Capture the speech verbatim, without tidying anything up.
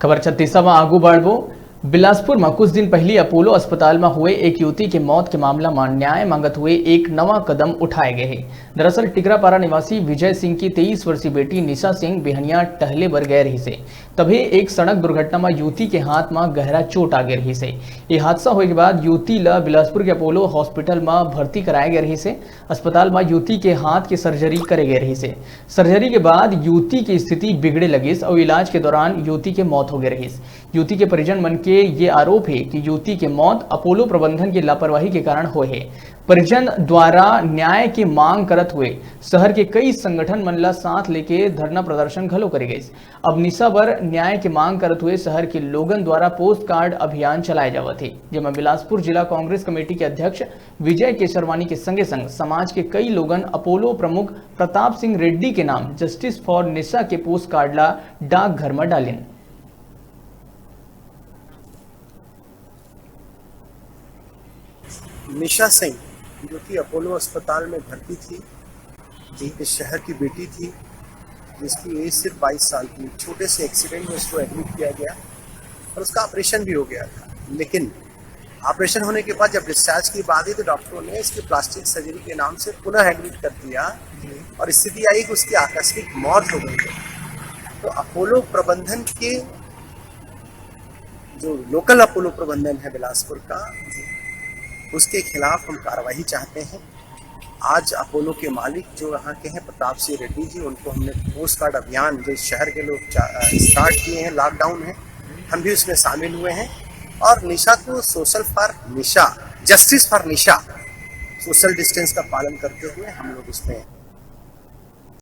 खबर छत्तीसा म आगू बढ़बो। बिलासपुर म कुछ दिन पहिली अपोलो अस्पताल म हुए एक युवती के मौत के मामला म न्याय मांगत हुए एक नवा कदम उठाए गए हे। दरअसल टिकरापारा निवासी विजय सिंह की तेईस वर्षीय बेटी निशा सिंह बिहनिया टहले बर गए रहिस हे, तभे एक सड़क दुर्घटना म युवती के हाथ म गहरा चोट आ गए रहिस हे। ये हादसा होए के बाद युवती ल बिलासपुर के अपोलो हॉस्पिटल म भर्ती कराए गए रहिस हे। अस्पताल म युवती के हाथ के सर्जरी करे गए रहिस हे। सर्जरी के बाद युवती की स्थिति बिगड़े लगिस अउ इलाज के दौरान युवती के मौत हो गए रहिस। युवती के परिजन मन के ये आरोप हे कि युवती के मौत अपोलो प्रबंधन की लापरवाही के कारण होए हे। परिजन द्वारा न्याय की मांग करत हुए शहर के कई संगठन मन ला साथ लेके धरना प्रदर्शन घलो करे गइस। अब निशा बर न्याय की मांग करत हुए शहर के लोगन द्वारा पोस्ट कार्ड अभियान चलाए जावत हे, जेमा बिलासपुर जिला कांग्रेस कमेटी के अध्यक्ष विजय केसरवानी के संगे संग समाज के कई लोगन अपोलो प्रमुख प्रताप सिंह रेड्डी के नाम जस्टिस फॉर निशा के पोस्ट कार्ड ला डाकघर म डालिन। निशा सिंह, जो कि अपोलो अस्पताल में भर्ती थी, जी, इस शहर की बेटी थी, जिसकी एज सिर्फ बाईस साल थी। एक छोटे से एक्सीडेंट में उसको एडमिट किया गया और उसका ऑपरेशन भी हो गया था, लेकिन ऑपरेशन होने के बाद जब डिस्चार्ज की बात हुई, तो डॉक्टरों ने इसकी प्लास्टिक सर्जरी के नाम से पुनः एडमिट कर दिया और स्थिति आई कि उसकी आकस्मिक मौत हो गई है। तो अपोलो प्रबंधन के, जो लोकल अपोलो प्रबंधन है बिलासपुर का, उसके खिलाफ हम कार्रवाई चाहते हैं। आज अपोलो के मालिक जो यहाँ के हैं, प्रताप सिंह रेड्डी जी, उनको हमने पोस्ट कार्ड अभियान जो इस शहर के लोग चा-, अ, स्टार्ट किए हैं, लॉकडाउन है, हम भी उसमें शामिल हुए हैं। और निशा को social for Nisha, justice for Nisha, social distance का पालन करते हुए हम लोग उसमें